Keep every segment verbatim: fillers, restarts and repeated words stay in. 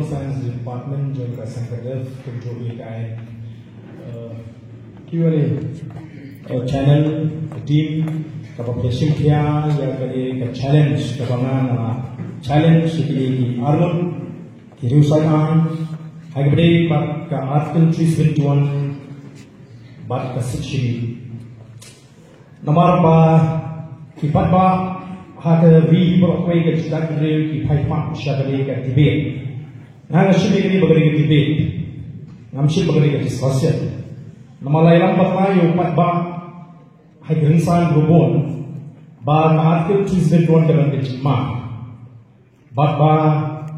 Science Department jong ka Seng Kdep, kumjuh ïa ka, eh, Q and A, eh, channel, team kaba pynshim khia ïa kane ka challenge kaba nga nga challenge ïa ki arngut ki riewsaiñ ha kaba ïadei bad ka Article three seventy-one bad ka Sixth Schedule. Namar ba ki paidbah ha ka ri baroh kawei ka jaitbynriew ki phai phah sha kane ka debate. Nga nga shim ïa kane ba kane ka debate. Ngam shim ba kane ka discussion. Namar la ïalam bad nga ïa u paidbah ha ka rynsan ruh bun ba ka Article three seventy-one ka don ka jingma. Bad ba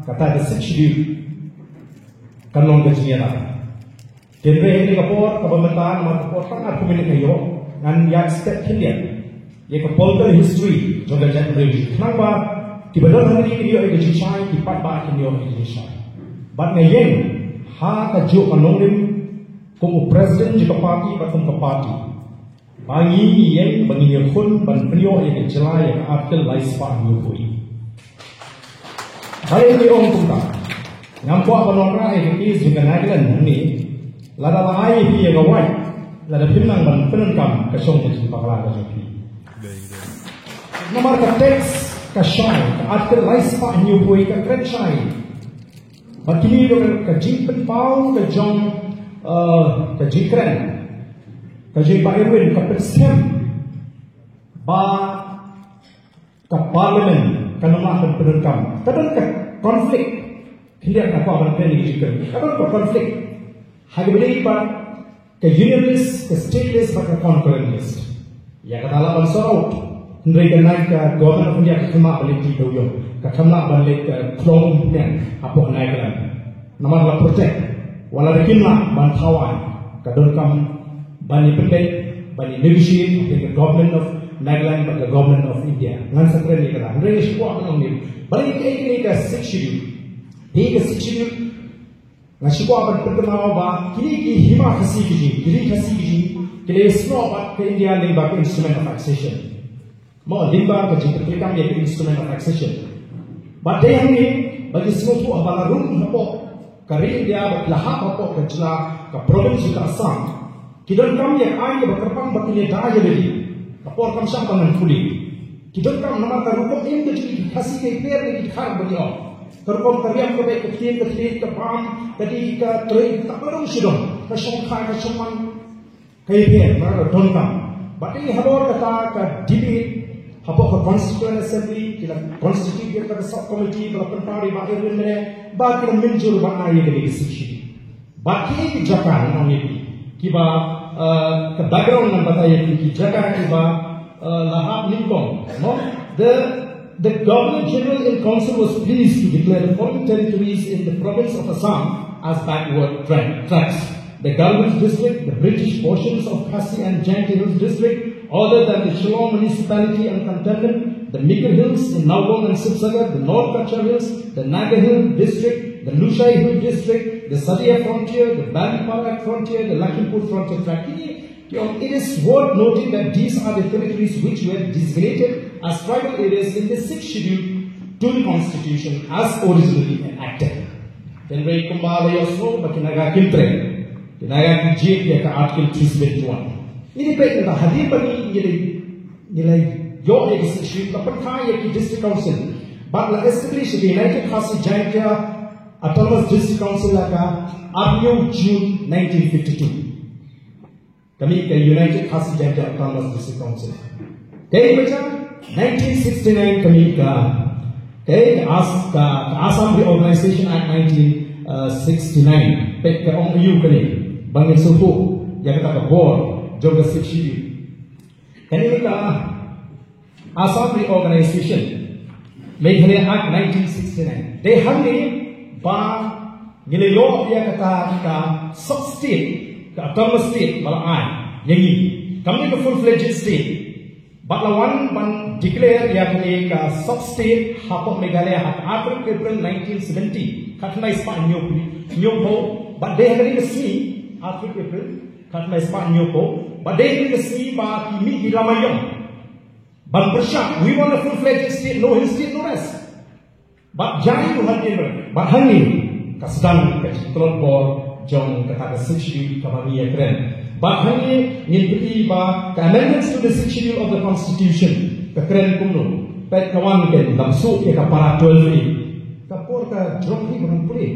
kata ka Sixth Schedule kan long ka jingïada. Hynrei ha kane ka por kaba mynta, namar ka por tang arphew minit nga ïoh, ngan ïa step khyndiat ïa ka political history jong ka jaitbynriew, khnang ba kiba don hangne kin ïoh ïa ka jingshai, ki paidbah kin ïoh ïa ka jingshai. Bad nga ïeng ha kajuh ka nongrim kum u president jong ka party bad kum ka party ba ngi ngi ïeng ba ngin ïakhun ban pynïoh ïa ka jylla ïa ka Article lai spah hynñiewphew. Balei ngi ong kumta? Ngam kwah ban wanrah ïa ka case jong ka Nagaland hangne. Lada la ai ïa phi ïa ka wait, lada phim nang ban pyndonkam, ka shong ka jingpakla ka jong phi. Namar ka text ka shai, ka Article lai spah hynñiewphew ka kren shai. Bad kine ruh ka jingpynpaw ka jong, eh, ka jingkren ka jong Bah Irwin ka pynskhem ba ka Parliament kan ym lah ban pyndonkam. Ka don ka conflict. Khyndiat nga kwah ban kren ïa ka jingkren. Ka don ka conflict ha kaba ïadei bad ka Union List, ka State List bad ka Concurrent List. Ïa kata lah ban sort out. Hynrei ka nai ka Government of India ka khlem lah ban leit ti dewiong, ka khlem lah ban leit, eh, khlong umphniang hapoh Nagaland. Namar la protect, wat la kim lah ban thaw aiñ, ka donkam ban ïa pynbeit, ban ïa negotiate between the Government of Nagaland bad the Government of India. Ngan sa kren ïa kata. Hynrei nga shu kwah ban ong ïa phi, balei kaei kane ka Sixth Schedule? Kaei ka Sixth Schedule? Nga shu kwah ban pynkynmaw ba kine ki Hima Khasi Kjing, ki Ri Khasi Kjing, ki la ïasnoh bad ka India lyngba ka Instrument of Accession. Mo, lyngba ka jingpyntreikam ïa ka Instrument of Accession. Bad dei hangne ba ngi sngewthuh haba la rung hapoh ka ri India bad la hap hapoh ka jylla, ka province jong ka Assam, ki donkam ïa ka aiñ kaba kyrpang ba kin ïada ïa lade. Ka por kam shah ban pule. Ki donkam namar ka rukom im ka jong ki Khasi ka hiar na ki Dkhar ba ngi ong. Ka rukom ka riam, ka beit, ka ktien, ka thylliej, ka bam, ka dih, ka trei, ka baroh shi don, ka shongkha, ka shongman, ka hiar, namar ka donkam. Bad dei halor kata ka debate hapoh ka Constituent Assembly, ki la constitute ïa ka sub committee ba la pynpaw da i Bah Irwin mynne, ba ki la mynjur ban ai ïa kane ka Sixth Schedule. Bad ki jaka, ngan ong ïa phi, kiba, eh, ka background ngan batai ïa phi, ki jaka kiba, eh, la hap nyngkong, no? The, the Governor General in Council was pleased to declare the following territories in the province of Assam as backward tra-, tracts: the Garhwal District, the British portions of Khasi and Jaintia Hills District, other than the Shillong Municipality and Cantonment, the Mikir Hills in Nowlong and Sibsagar, the North Cachar Hills, the Naga Hill District, the Lushai Hill District, the Sadia Frontier, the Balikparak Frontier, the Lakhimpur Frontier Tract. Ki ong, it is worth noting that these are the territories which were designated as tribal areas in the Sixth Schedule to the Constitution as originally enacted. Hynrei kumba la ïohsngew ba ki Naga kim treh, ki Naga ki jied ïa ka Article three seventy-one. Ini peit, hadien ba ngi, ngi la, ngi la ïoh ïa ka Sixth Schedule, la pynkhih ïa ki District Council bad la establish ïa ka United Khasi Jaintia Autonomous District Council ha ka arphew June nineteen fifty-two. Ka mih ka United Khasi Jaintia Autonomous District Council. Kaei kaba jia? Nineteen sixty-nine ka mih ka, kaei, ka As-, ka, ka Assam Reorganization Act nineteen sixty-nine. Peit ka ong aiu kane, ba ngin sngewthuh ïa kata ka bor jong ka Sixth Schedule. Kane ka Assam Reorganization Meghalaya Act nineteen sixty-nine. Dei hangne ba ngi la ïoh ïa kata ka sub state, ka autonomous state ba la ai ïa ngi. Kam dei ka full fledged state. Bad la wan ban declare ïa kane ka sub state hapoh Meghalaya ha ka arphew April nineteen seventy. Khatkhyndai spah hynñiew, hynñiewphew. Bad dei ha kane ka sngi, arphew April, khatkhyndai spah hynñiewphew. Bad dei ha kane ka sngi ba ki mih ki lama ïong ban pyrshah, we want a full-fledged state, no hill state, no rest. Bad jai u hadien, bad hangne, ka sdang ka jingtlot bor jong kata ka Sixth Schedule kaba ngi ïa kren. Bad hangne ngin pyni ba ka amendments to the Sixth Schedule of the Constitution ka kren kumno. Peit ka wan, ka lam suk ïa ka para twelve A. Ka por ka jrong hi ba ngan pule.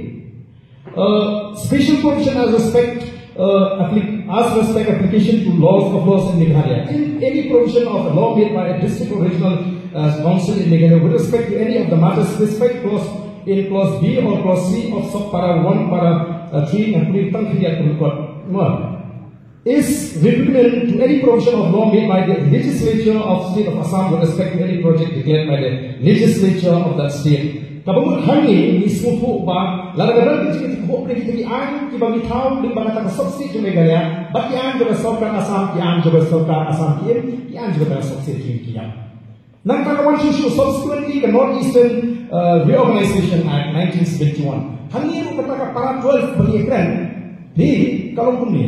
Uh, special provision as respect, uh, appli-, as respect application to laws of laws in Meghalaya. In any provision of a law made by a district or regional, uh, council in Meghalaya with respect to any of the matters specified clause in clause B or clause C of subpara one, para, uh, three, including tang khriat pun kot. One. Is repugnant to any provision of law made by the legislature of state of Assam with respect to any project declared by the legislature of that state. Kaba mut hangne ngi sngewthuh ba lada ka don ka jingïathuhkhruh ki aiñ kiba ngi thaw lyngba kata ka sub-state jong Meghalaya bad ki aiñ jong ka sorkar Assam, ki aiñ jong ka sorkar Assam ki im, ki aiñ jong ka sub-state ki im, ki im. Nangta ka wan shuh shuh subsequently ka North Eastern, uh, Reorganization Act nineteen seventy-one. Hangne ruh kata ka para twelve ba ngi kren, hi, ka long kumne.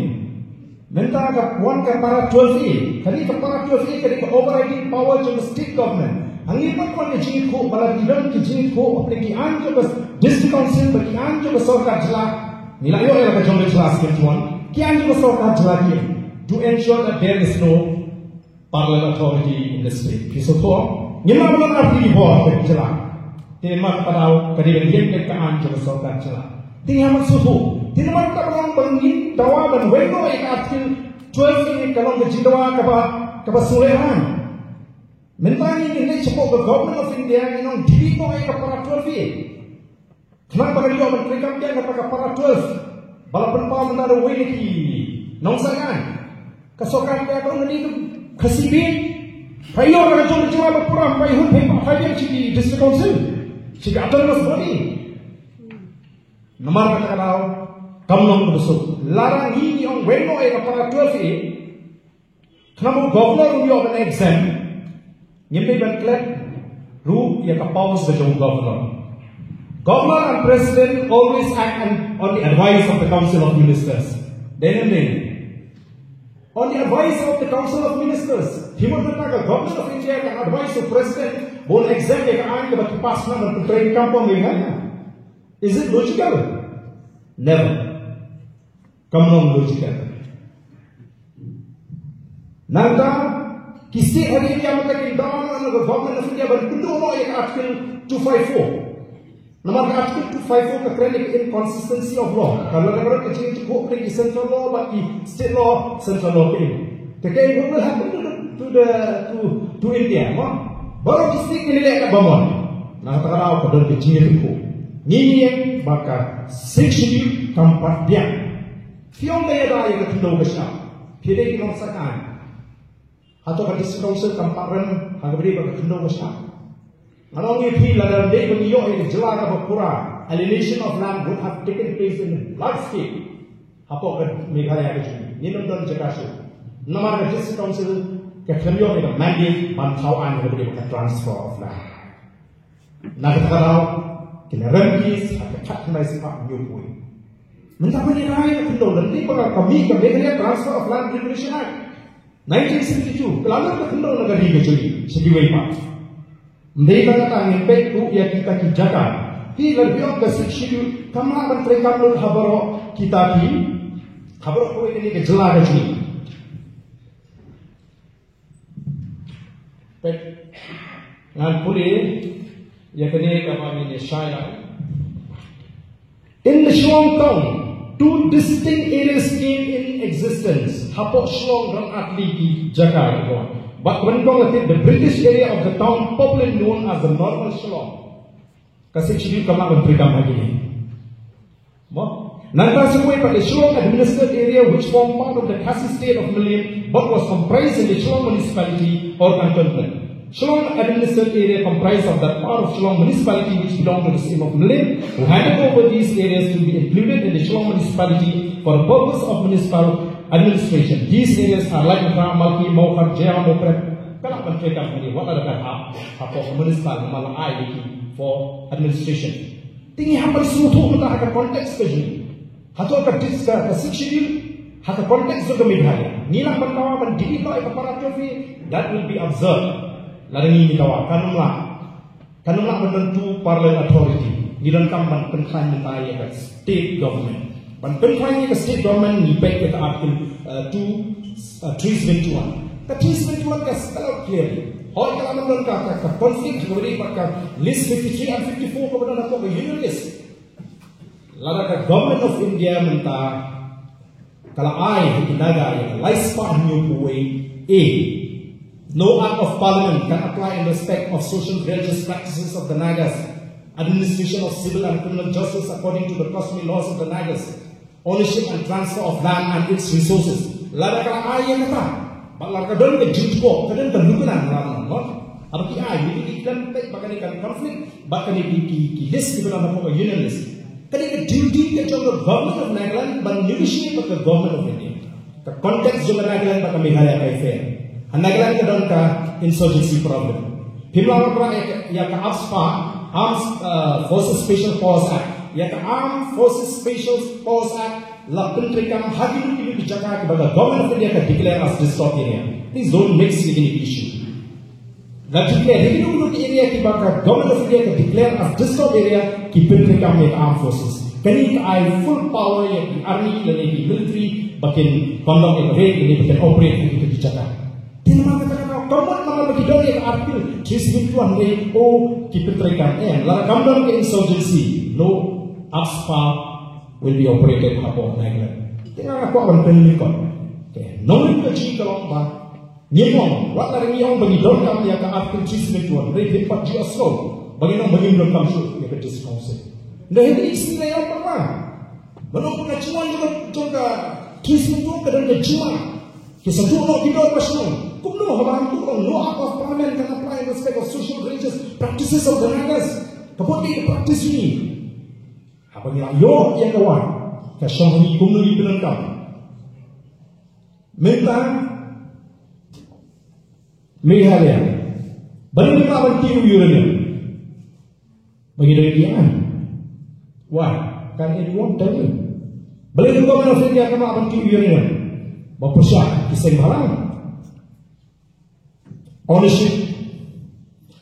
Mynta ka wan ka para twelve A, kane ka para twelve A ka dei ka overriding power jong ka state government. Hangne pat ka wan ka jingïathuh ba lada ki don ki jingïathuh hapdeng ki aiñ jong ka district council bad ki aiñ jong ka sorkar jylla, ngi la ïoh ïa la ka jong ka jylla seventy-one, ki aiñ jong ka sorkar jylla ki, to ensure that there is no parallel authority in the state. Phi sngewthuh? Ngim lah ban artylli ki bor ka jylla. Te namar kata ka daw ka dei ban ïeng ka aiñ jong ka sorkar jylla. Te ngi hap ban sngewthuh. Te namar kata ka long ba ngin dawa ban weng noh ïa ka Article twelve A, ka long ka jingdawa kaba, kaba sngewlehrain. Mynta ngi ngin leit shapoh ka Government of India, ngin ong delete noh ïa ka para twelve A. Khnang ba kan ïoh ban treikam biang kata ka para twelve. Ba la pynpaw mynta da uwei na ki nongshai aiñ. Ka sorkar ka ong kane ka Khasi Biang. Pha ïoh na ka jong ka jylla ba pura, pha ïoh, pha ïoh sha ki district council, sha ki autonomous body. Namar kata ka daw kam long kaba suk. Lada ngi ngi ong weng noh ïa ka para twelve A, khnang ba u governor un ïoh ban exempt, ngim dei ban klet ruh ïa ka powers ka jong u governor. Governor and president always act on, on the advice of the Council of Ministers. Dei ne ym dei? On the advice of the Council of Ministers. Hi mut mynta ka Government of India ka advice u president ba un exempt ïa ka aiñ kaba ki pass na ban pyntrei kam ha Meghalaya. Is it logical? Never. Kam long logical. Nangta ki state ha India mynta kin dawa na ka Government of India ban kynduh noh ïa ka Article two five four. Namar ka Article two five four ka kren ïa ka inconsistency of law. Ka la ka ka jingïathuhkhruh ki central law bad ki state law, central law ka im. Te ka im, what will happen to the, to the, to, to India, mo? Baroh ki state kin leh katba mon. Na kata ka daw ka don ka jingïathuhkhruh. Ngi ïeng ba ka Sixth Schedule kam pat biang. Phi ong ba ïada ïa ka khyndew ka shyiap. Phi dei ki nongshai aiñ. Hato ka District Council kam pat rem ha kaba ïadei bad ka khyndew ka shyiap? Ngan ong ïa phi, lada dei ban ïoh ïa ka jylla kaba pura, alienation of land would have taken place in large scale hapoh ka Meghalaya ka jong ngi. Ngin ym don jaka shuh. Namar ka District Council ka khlem ïoh ïa ka mandate ban thaw aiñ ha kaba ïadei bad ka transfer of land. Na kata ka daw ki la rem ki ha ka khatkhyndai spah hynñiewphew. Mynta phi ïada ïa ka khyndew, lada dei ba ka mih ka Meghalaya Transfer of Land Regulation Act nineteen seventy-two, ka la lut ka khyndew na ka ri ka jong ngi sha kiwei pat. Ym dei tang kata, ngin peit ruh ïa kita ki jaka. Phi, lada phi ong ka Sixth Schedule kam lah ban treikam lut ha baroh kita ki, ha baroh kawei kane ka jylla ka jong ngi. Peit, ngan pule ïa kane kaba ngin ïa shai. In the Shillong town, two distinct areas came in existence. Hapoh Shillong don artylli ki jaka, bad ka nyngkong ka tip, the British area of the town, popularly known as the Northern Shillong. Ka Sixth Schedule kam lah ban treikam ha kine. Mo? Nangta sa kawei pat, the Shillong administered area, which formed part of the Khasi state of Mylliem but was comprised in the Shillong municipality or cantonment. Shillong administered area comprised of that part of Shillong municipality which belonged to the state of Mylliem, who handed over these areas to be included in the Shillong municipality for the purpose of municipal administration. These areas are Laitumkhrah, Malki, Mawkhar, Jaiaw, Mawprep. Ka lah ban treikam hangne, wat la da ka hap hapoh municipal, namar la ai ïa ki for administration. Te ngi hap ban sngewthuh mynta ha ka context ka jong ngi. Hato ka dis-, ka, ka Sixth Schedule ha ka context jong ka Meghalaya, ngi lah ban dawa ban delete noh ïa ka para twelve A? That will be absurd. Lada ngi ngi dawa, kan ym lah. Kan ym lah ban don two parallel authority. Ngi donkam ban pynkhlaiñ mynta ïa ka state government. Ban pynkhlaiñ ïa ka state government ngi peit ïa ka article, uh, two, uh, three seventy-one. Ka three seventy-one ka spell out clearly. Hooid ka la mynta ka, ka, ka conflict ka bad ka list fifty-three and fifty-four ka bad na ka union list. Lada ka Government of India mynta ka la ai ha ki Naga ïa ka laispah hynñiewphew wei A. No Act of Parliament can apply in respect of social religious practices of the Nagas. Administration of civil and criminal justice according to the customary laws of the Nagas. Ownership and transfer of land and its resources. Lada ka la ai ïa kata, bad lada ka don ka jingthoh, ka don ka lukna na lada nang, no? Haba ki ai, ki khlem peit ba kane ka conflict, ba kane ki, ki, ki list kiba don hapoh ka union list. Kane ka duty ka jong ka Government of Nagaland ban negotiate bad ka Government of India. Ka context jong ka Nagaland bad ka Meghalaya ka fair. Ha Nagaland ka don ka insurgency problem. Phim lah ban rah ïa ka, ïa ka AFSPA, Armed, uh, Forces Special Powers Act. Ïa ka Armed Forces Special Powers Act la pyntreikam ha kino kino ki jaka kiba ka Government of India ka declare as disturbed area. Please don't mix with the issue. La declare, ha kino kino ki area kiba ka Government of India ka declare as disturbed area, ki pyntreikam ïa ka armed forces. Kane ka ai full power ïa ki army lane ki military ba kin conduct ïa ka raid lane ba kin operate ha kito ki jaka. Te namar kata ka daw, ka mut namar ba ki don ïa ka article three seventy-one, hynrei oh ki pyntreikam. Em, lada kam don ka insurgency, no AFSPA will be operated hapoh Nagaland. Te nga kwah ban pynlyngkot. Te nongrim ka jong ngi ka long ba ngim ong, wat la ngi ong ba ngi donkam ïa ka article three seventy-one, hynrei phim pat ju ïohsngew ba ngin ong ba ngim donkam shuh ïa ka District Council. Hynrei hynrei isynei ong ba ma, ban ong ba ka jingwan jong ka, jong ka three seventy-one ka don ka jingwan. Ki sa duh noh ki dor ba shnong. Kumno haba hangtu ong no Act of Parliament can apply in respect of social religious practices of the Nagas. Ka bot ka practice jong ngi. Haba ngi la ïoh ïa ka wad, ka shong ha ngi kumno ngi pyndonkam. Mynta Meghalaya, balei mynta ban tip u uranium? Ba ngi dang ïa. Why? Can anyone tell me? Balei ka Government of India ka ma ban ki ïa, ba pyrshah ki seng bhalang. Ownership.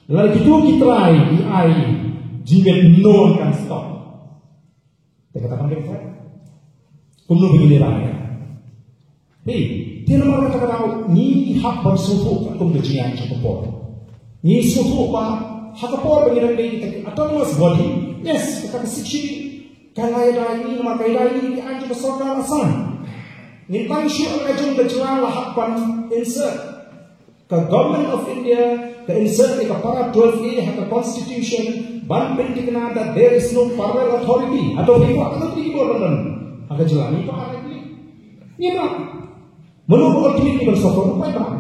Lada kito ki trai ki ai jingmut, no one can stop. Te kata kam dei. Kumno ba ngi leh ba ngi. Hei, te namar kata ka daw ngi hap ban sngewthuh kum ka jingïaid jong ka por. Ngi sngewthuh ba ha ka por ba ngi dang dei ka autonomous body. Yes, kata ka Sixth Schedule ka la ïada ïa ngi namar ka ïada ïa ngi ki aiñ jong ka sorkar Assam. Ngim tang shuh, ka jong ka jylla la hap ban insert. Ka Government of India ka insert ïa ka para twelve A ha ka Constitution ban pynthikna that there is no parallel authority. Hato phi kwah ka authority ki bor ban don ha ka jylla? Ngi kwah, ngi kwah. Mano ba ultimately ban suffer? U paidbah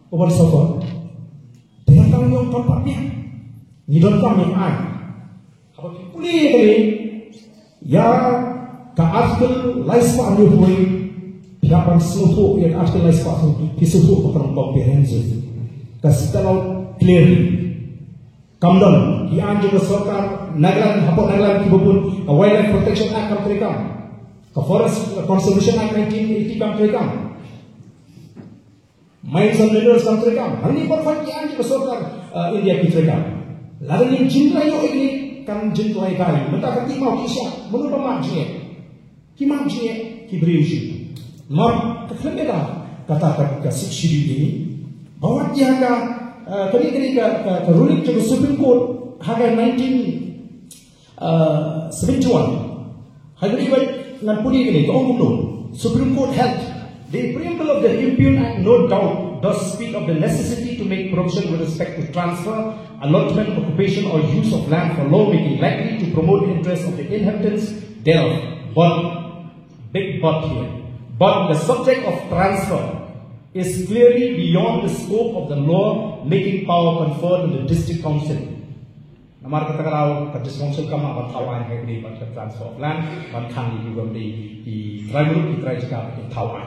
uban suffer. Te tang ngi ong kam pat biang. Ngi donkam ïa ka aiñ. Haba phi pule ïa kane, ïa ka Article laispah hynñiewphew, phi hap ban sngewthuh ïa ka Article laispah hynñiewphew, phi sngewthuh ba ka long comprehensive. Ka spell out clearly. Kam don ki aiñ jong ka sorkar Nagaland, hapoh Nagaland kiba bun, ka Wildlife Protection Act kam treikam. Ka Forest Conservation Act nineteen eighty kam treikam. Mines and Minerals kam treikam. Hangne baroh ki aiñ jong ka sorkar, eh, India ki treikam. Lada ngim jin la ïoh ïa kine, kan jin la ïoh. Mynta ka tip ma ki sha, mano ba mad jingeh? Ki mad jingeh ki briew sha. Namar ka khlem ïada kata ka, ka Sixth Schedule ïa ngi. Ba wat ïa ka, eh, kane, kane ka, ka, ka ruling jong ka Supreme Court ha ka nineteen Uh, seventy-one. Hynrei ba ngan pule kane, ka ong kumno. Supreme Court held, the preamble of the Impugned Act no doubt does speak of the necessity to make provision with respect to transfer, allotment, occupation or use of land for lawmaking likely to promote the interests of the inhabitants thereof. But, big but here, but the subject of transfer is clearly beyond the scope of the law making power conferred on the District Council. Namar kata ka daw ka District Council kam lah ban thaw aiñ ha kane bad ka transfer of land, ban khang ïa ki bym dei ki trai muluk, ki trai jaka, ban thaw aiñ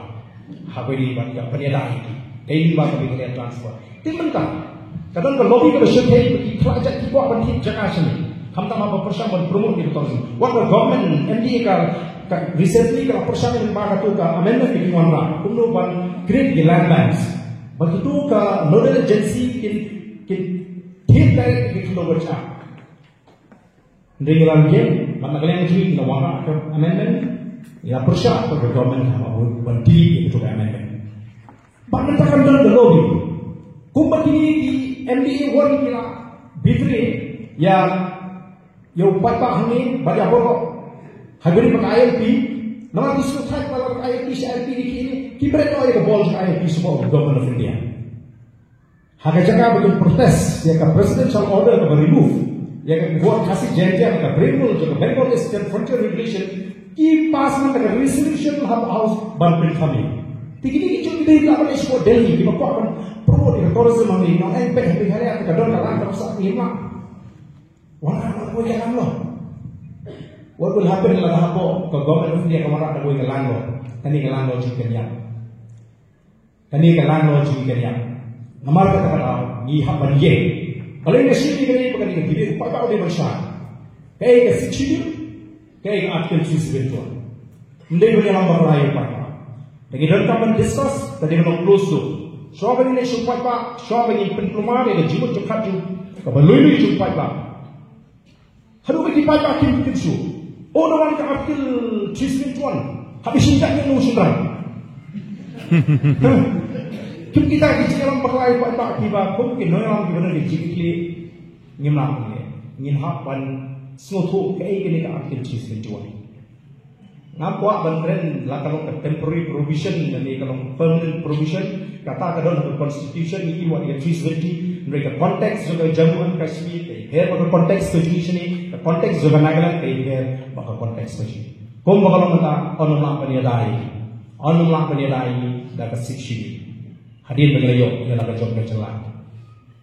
ha kane bad ka ban ïada ïa ki. Dei ba ka Meghalaya transfer. Te mynta ka don ka lobby kaba shyrkhei ba ki khlajat ki kwah ban thied jaka shane. Khamtam haba pyrshang ban promote ïa ka tourism. Wat ka government M D A ka, ka recently ka la pyrshang ïa ka, ba kato ka amendment ka jingwanrah kumno ban create ki land banks. Ba kito ka nodal agency kin, kin thied direct ïa ki khyndong ka jaka. Hynrei ngi la ïeng, bad na ka liang jong ngi ngi la wanrah ka amendment, ngi la pyrshah ba ka government hap ban delete ïa kato ka amendment. Bad mynta kam don ka lobby. Kumba kine ki M D A one ki la betray ïa, ïa u paidbah hangne bad ïa baroh ha ka ri ba ka I L P. Namar ki sngewthuh ba la ka I L P sha I L P ne ki, ki bret noh ïa ka bol sha I L P sha ka Government of India. Ha ka jaka ba kin protest ïa ka presidential order kaba remove ïa ka Khasi Jaintia na ka Bengal, jong ka Bengal Eastern Frontier Regulation, ki pass mynta ka resolution ha House ban pynthame. Te kine ki jong ki dei ki la ban issue Delhi, kiba kwah ban promote ïa ka tourism hangne, nong eng pek ha Meghalaya, te ka don ka lang kaba sah, ngim lah. Wanrah da kawei ka lang law. What will happen lada hapoh ka Government of India ka wanrah da kawei ka lang law? Kane ka lang law jong ka niam. Kane ka lang law jong ka niam. Namar kata ka daw ngi hap ban ïeng. Balei nga shim ïa kane, ba kane ka dei, u paidbah u dei ban shai. Kaei ka Sixth Schedule, kaei ka Article three seven one. Ym dei ban ïalam bakla ïa u paidbah. Te ngi donkam ban discuss, te dei ban long closed door. Shuwa ba ngin leit sha u paidbah, shuwa ba ngin pynkulmar ïa ka jingmut jingpyrkhat jong, kaba lui lui jong u paidbah. Haduh ba ki paidbah kim, kim shu. Oh, da wan ka Article three seven one. Haba shin jaitbynriew shin rang. Kum kita ki jingïalam bakla ïa u paidbah kiba kum ki nongïalam kiba don ki jingkitkhlieh. Ngim lah ban leh. Ngin hap ban sngewthuh kaei kane ka Article three seven one. Ngam kwah ban kren la ka long ka temporary provision lane ka long permanent provision. Kata ka don ha ka constitution, ngi ïohi ïa ka three seventy, hynrei ka context jong ka Jammu and Kashmir ka ïapher bad ka context ka jong ngi shane, ka context jong ka Nagaland ka ïapher bad ka context ka jong ngi. Kumba ka long mynta, ym lah ban ïada ïa ngi, ym lah ban ïada ïa ngi da ka Sixth Schedule. Hadien ba ngi la ïoh ïa la ka jong ka jylla.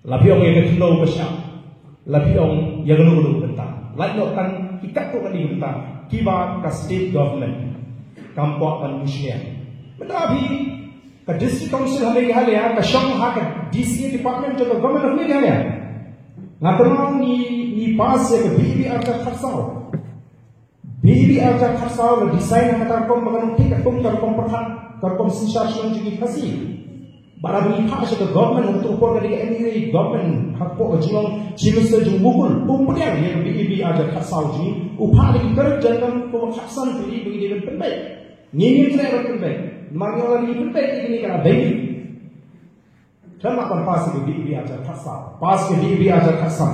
La phi ong ïa ka khyndew ka shyiap, la phi ong ïa kano kano ka bynta. Lait noh tang ki katto katne ki bynta kiba ka state government kam kwah ban mushlia. Mynta phi, ka District Council ha Meghalaya ka shong ha ka D C A department jong ka Government of Meghalaya. Nga tyrwa ngi, ngi pass ïa ka B A B arhajar khatsaw. B A B arhajar khatsaw la design ha ka rukom ba ka long thik katkum ka rukom pyrkhat, ka rukom synshar shnong jong ki Khasi. Bad haba ngi phah sha ka government, ha kato ka por ka dei ka M U A government, hapoh ka jinglong Chief Minister jong u Mukul, um pdiang ïa ka B A B arhajar khatsaw jong ngi, u phah da ki kyrjang kumba khatsan tylli ba ngi dei ban pynbeit. Ngi ngim treh ban pynbeit. Namar ngi ong lada ngi pynbeit ïa kine ka la dei. Khlem lah ban pass ïa ka B A B arhajar khatsaw. Pass ïa ka B A B arhajar khatsan.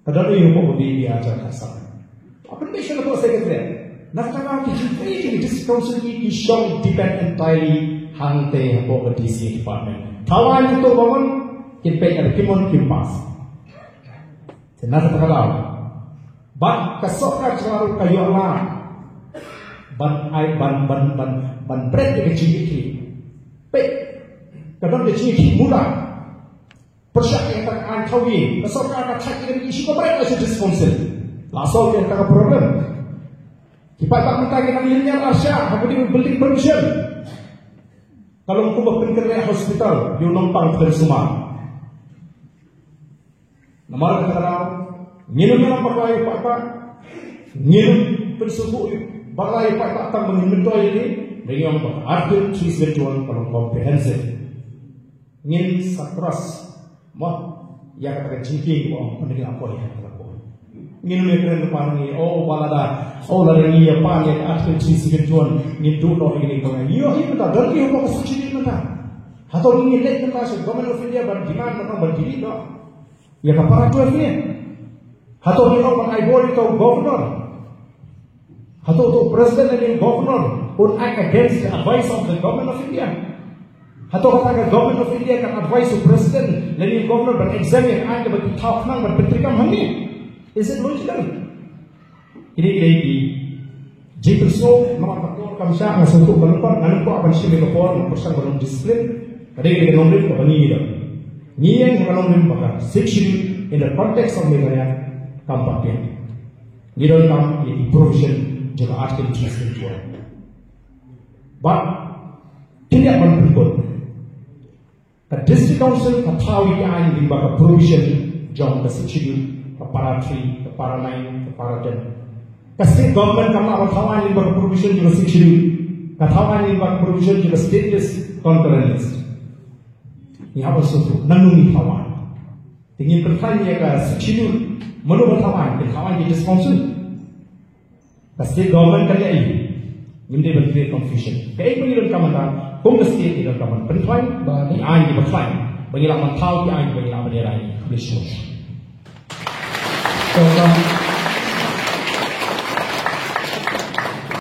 Ka don aïu hapoh ka B A B arhajar khatsan? Pynbeit sha ka Secretariat. Na kata ka daw ki jingtrei jong ki District Council ki, ki shong depend entirely hangtei hapoh ka D C A department. Thaw aiñ ïa kato ba mon, kin peit, lada kim mon kim pass. Te na kata ka daw, bad ka sorkar jylla ruh ka ïoh lad ban ai, ban, ban, ban, ban bret ïa ka jingïakhih. Peit, ka don ka jingïakhih muda. Pyrshah ïa kata ka aiñ thaw ïing, ka sorkar ka thait ïa kane ka issue, ka bret ïa ka District Council. La solve ïa kata ka problem. Ki paidbah mynta ki nang lynñiar arshah ha ka building permission. Ka long kumba pynkynriah hospital ïa u nongpang khlem sumar. Namar kata ka daw, ngin ym ïalam bakla ïa u paidbah, ngin ym pynsngewthuh bakla ïa u paidbah tang ba ngin myntoi ïa ki, hynrei ngi ong ba ka Article three seven one ka long comprehensive. Ngin sa cross mo ïa kata ka jingkieng ba ong, ym dei ngi la poi ha kata ka por. Ngin ym ïakren lypa ngi, oh, ba lada, oh, lada ngi ïa pan ïa ka Article three seven one, ngin duh noh ïa kine ki bynta. Ngi ïohi mynta, don ki hapoh ka Sixth Schedule mynta. Hato ngin leit mynta sha Government of India ban demand mynta ban delete noh ïa ka para twelve ne? Hato ngin ong ban ai bor ïa uto u Governor? Hato uto u President lane u Governor un act against the advice of the Government of India? Hato kata ka Government of India kan advise u President lane u Governor ban exempt ïa ka aiñ kaba ki thaw khnang ban pyntreikam hangne? Is it logical? Kine ki dei ki jingpynsngew, namar ka por kam shah, nga sngewthuh ka lyngkot, nga nym kwah ban shim ïa ka por, nga pyrshang ban long discipline. Ka dei ka nongrim kaba ngi don. Ngi ïeng ha ka nongrim ba ka Sixth Schedule in the context of Meghalaya kam pat biang. Ngi donkam ïa ki provision jong ka Article three seven one. Bad kin ïa ban pynkut. Ka District Council ka thaw ïa ki aiñ lyngba ka provision jong ka Sixth Schedule, ka para three, ka para nine, ka para ten. Ka State Government kam lah ban thaw aiñ lyngba ka provision jong ka Sixth Schedule. Ka thaw aiñ lyngba ka provision jong ka State List, Concurrent List. Ngi hap ban sngewthuh, nangno ngi thaw aiñ. Te ngin pynthikna ïa ka Sixth Schedule, mano ba thaw aiñ, ki thaw aiñ ki District Council. Ka state government ka leh aiu? Ngim dei ban create confusion. Kaei ba ngi donkam mynta, kum ka state ngi donkam ban pynkhlaiñ, ba ki aiñ kiba khlaiñ, ba ngi lah ban thaw ki aiñ ba ngi lah ban ïa rai. Khublei shibun.